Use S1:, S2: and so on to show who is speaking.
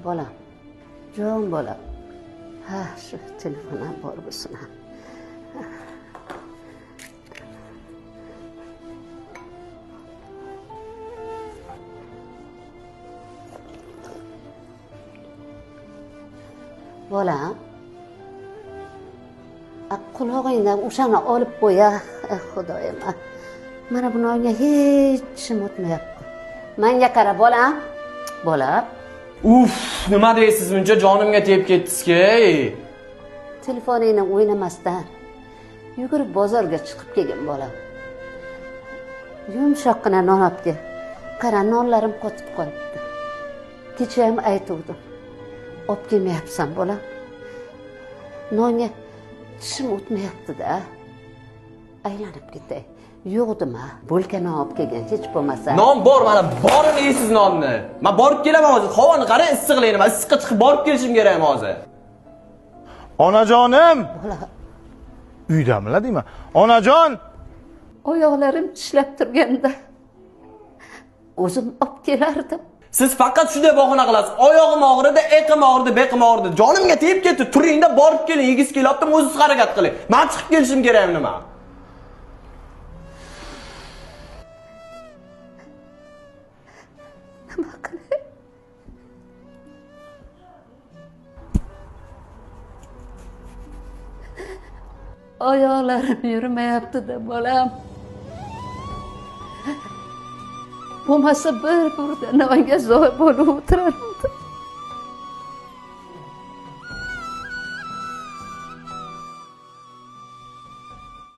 S1: Bolam, jon bolam. Ha, shu telefon ham bor bo'lsin. Bolam, qulog'ingdan o'shani olib qo'ya, Xudoyim. Mana buni oyga hech tishim o'tmayapti. Menga qara bolam, bolam.
S2: Uf, nima deysiz buncha jonimga tegib ketdingiz-ki?
S1: Telefoningni o'ynamasdan yugurib bozorga chiqib kelgin bolam. Yumshoqqina non olib kel. Qara, nonlarim qotib qolibdi. Kecha ham aytuvdim. Olib kelmayapsan bolam. Nonga tishim o'tmayapti-da. Aylanib ketay. Yo'qdimi? Bo'lka non olib kelgan hech bo'lmasa.
S2: Non bor, mana borini yeysiz nonni. Men borib kelaman hozir. Havoni qarang, issiqligini. Men issiqqa chiqib borib kelishim kerak hozir.
S3: Onajonim.
S1: Bola.
S3: Uydamilar deyman. Onajon.
S1: Oyoqlarim tishlab turganda o'zim olib kelardim.
S2: Siz faqat shunday bahona qilasiz. Oyog'im og'ridi, eqim og'ridi, beqim og'ridi. Jonimga tegib ketdi. Turingda borib keling, yegiz kelyaptim, o'zingiz harakat qiling. Men chiqib kelishim kerakmi nima?
S1: Nima qilay? Oyoqlarim yurmayapti-da bolam. Bo'lmasa bir burda nonga zo'r bo'lib o'tirardim.